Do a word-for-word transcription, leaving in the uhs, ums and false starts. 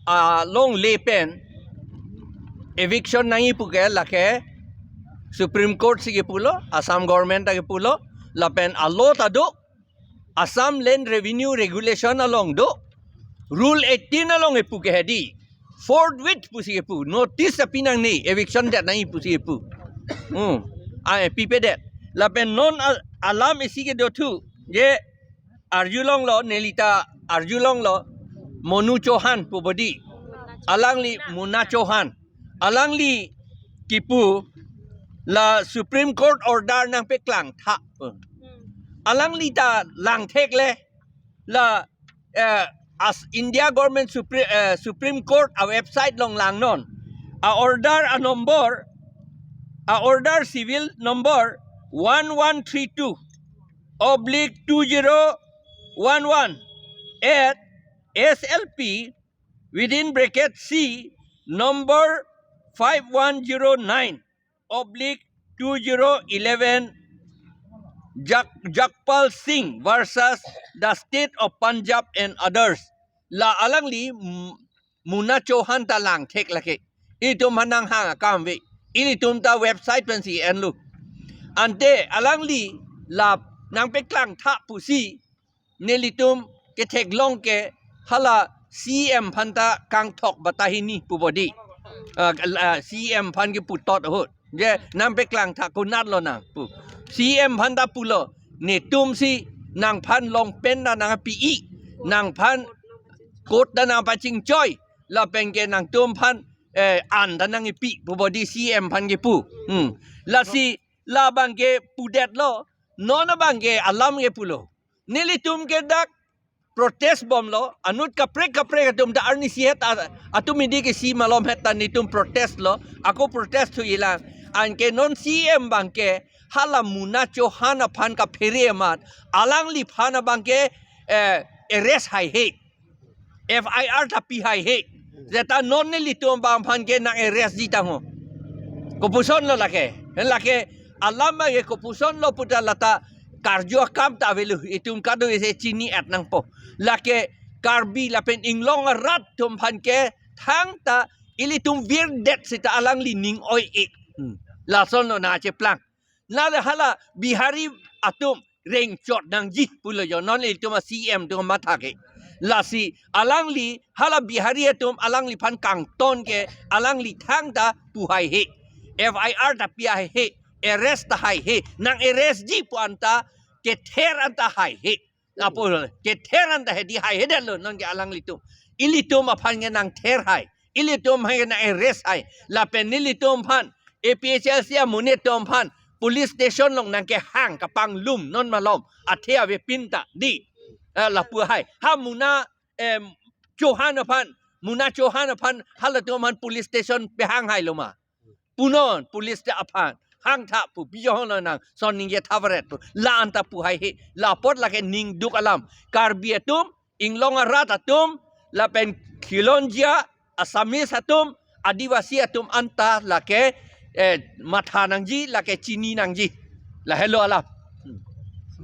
alongle pen eviction nangji pu ke lake Supreme Court si kepulo, Assam government ta kepulo, lapen a-law ta do, Assam Land Revenue Regulation along do, Rule eighteen along kepu ke hedi, forthwith pusi kepu, notice api nangne, eviction det nangji pusi kepu. Hmm. A, pipedet. Lapen non a-, alam isi kedo thu, je arjulonglo, nelita arjulonglo, Mona Chauhan pu bodi. Alangli Mona Chauhan. Alangli kipu la Supreme Court order nangpeklang tha. Alangli ta langthek le la, eh, as India government Supreme, eh, Supreme Court a-website along langnon. A-order a-number, a-order civil number one one three two oblique two zero one one at S L P within bracket C number five one zero nine oblique two zero eleven, Jak-, Jagpal Singh versus the State of Punjab and others. La alangli, mm, Mona Chauhan ta langthek lake. Ilitum aphan nanghang akam ave. Ilitum ta website pensi enlo. Ante alangli la nangpeklang tha pusi nelitum ketheklong ke hala C M aphan ta kangthok batahini pu bodi. Ah, ah, C M aphan kepu tot ahut. Je nangpeklang tha konatlo nang pu. C M aphan ta pulo, netum si nangphan long pen ta nangpi-i, nangphan coat ta nangpachingchoi, lapen ke nangtum aphan, eh, an ta nangpi pu bodi C M aphan kepu. Hmm. Lasi labang ke pudetlo, non abang ke alam kepulo. Nelitum ke dak protest bomlo, anut kaprek kaprek atum ta arnisi het a-, atum midi ke si malom het ta netum protest lo, ako protest thuilang. Anke non C M abang ke hala Mona Chauhan aphan kaphere amat, alangliphan abang ke, eh, arrest haihe. F I R ta pi haihe. Seta non nelitum abang aphan ke nang-arrest ji tangho. Kopusonlo lake. Lake alam abang ke kopusonlo pu ta lata karju akam ta avelo, itum kado-isi chini-et nangpo. Lake Karbi lapen inglong arat atum aphan ke thangta ilitum virdet seta alangli ning oi-e. Hmm. Lasonlo nangcheplang. Nale hala Bihari atum rengchot nangji pulo jo, non ilitum a-C M atum matha ke. Lasi alangli hala Bihari atum alangliphan kangton ke alangli thangta pu haihe. F I R ta pi haihe, arrest ta haihe, nang-arrest ji pu anta kether anta haihe. Apo kether anta hedi haihedetlo non ke alanglitum. Ilitum aphan ke nangther hai. Ilitum aphan ke nang-arrest hai. Lapen nelitum aphan, A P H L C amonit atum aphan police station along nangkehang kapanglum non malom. Athe avepin ta di. Eh, lapu hai. Ha Mona, em, Chauhan aphan, Mona Chauhan aphan halatum aphan police station pehang hailo ma? Punon police ta aphan hangtha pu, bijong lo nang son ningje thavaret pu, la anta pu haihe. La apot lake ningduk alam. Karbi atum, inglong arat atum, lapen Khilonjia, Assamese atum, Adivasi atum anta lake, eh, matha nangji, lake chini nangji. Lahelo alam.